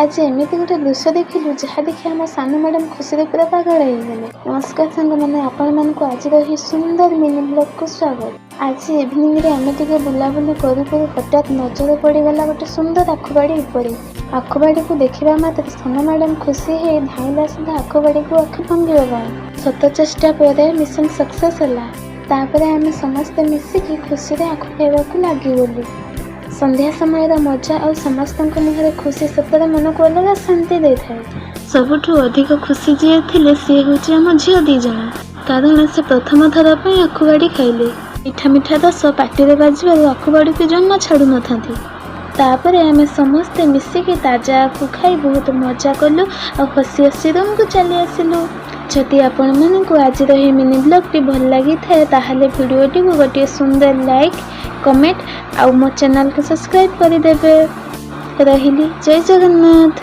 ଆଜି ଏମିତି ଗୋଟେ ଦୃଶ୍ୟ ଦେଖିଲୁ, ଯାହା ଦେଖି ଆମ ସାନ ମ୍ୟାଡ଼ାମ୍ ଖୁସିରେ ପୁରା ପାଗଳ ହେଇଗଲେ। ନମସ୍କାର ସାଙ୍ଗମାନେ, ଆପଣମାନଙ୍କୁ ଆଜିର ଏହି ସୁନ୍ଦର ମିନି ବ୍ଲଗ୍କୁ ସ୍ୱାଗତ। ଆଜି ଇଭିନିଂରେ ଆମେ ଟିକେ ବୁଲାବୁଲି କରୁ କରୁ ହଠାତ୍ ନଜର ପଡ଼ିଗଲା ଗୋଟେ ସୁନ୍ଦର ଆଖୁବାଡ଼ି ଉପରେ। ଆଖୁବାଡ଼ିକୁ ଦେଖିବା ମାତ୍ରେ ସାନ ମ୍ୟାଡ଼ାମ୍ ଖୁସି ହେଇ ଧାଇଁଲା ସିଧା ଆଖୁବାଡ଼ିକୁ ଆଖୁ ଭାଙ୍ଗିବା ପାଇଁ। ଶତ ଚେଷ୍ଟା ପରେ ମିଶନ ସକ୍ସେସ୍ ହେଲା। ତାପରେ ଆମେ ସମସ୍ତେ ମିଶିକି ଖୁସିରେ ଆଖୁ ଖାଇବାକୁ ଲାଗିଗଲୁ। ସନ୍ଧ୍ୟା ସମୟର ମଜା ଆଉ ସମସ୍ତଙ୍କ ମୁହଁରେ ଖୁସି ସତରେ ମନକୁ ଅଲଗା ଶାନ୍ତି ଦେଇଥାଏ। ସବୁଠୁ ଅଧିକ ଖୁସି ଯିଏ ଥିଲେ, ସିଏ ହେଉଛି ଆମ ଝିଅ ଦି ଜଣ, କାରଣ ସେ ପ୍ରଥମ ଥର ପାଇଁ ଆଖୁବାଡ଼ି ଖାଇଲେ। ମିଠା ମିଠା ରସ ପାଟିରେ ବାଜିବାରୁ ଆଖୁବାଡ଼ିକୁ ଜମା ଛାଡ଼ୁନଥାନ୍ତି। ତାପରେ ଆମେ ସମସ୍ତେ ମିଶିକି ତାଜା ଆଖୁ ଖାଇ ବହୁତ ମଜା କଲୁ ଆଉ ହସି ହସି ରୁମକୁ ଚାଲି ଆସିଲୁ। ଯଦି ଆପଣମାନଙ୍କୁ ଆଜିର ଏହି ମିନି ବ୍ଲଗ୍ଟି ଭଲ ଲାଗିଥାଏ, ତାହେଲେ ଭିଡ଼ିଓଟିକୁ ଗୋଟିଏ ସୁନ୍ଦର ଲାଇକ୍, କମେଣ୍ଟ ଆଉ ମୋ ଚ୍ୟାନେଲକୁ ସବସ୍କ୍ରାଇବ୍ କରିଦେବେ। ରହିଲି, ଜୟ ଜଗନ୍ନାଥ।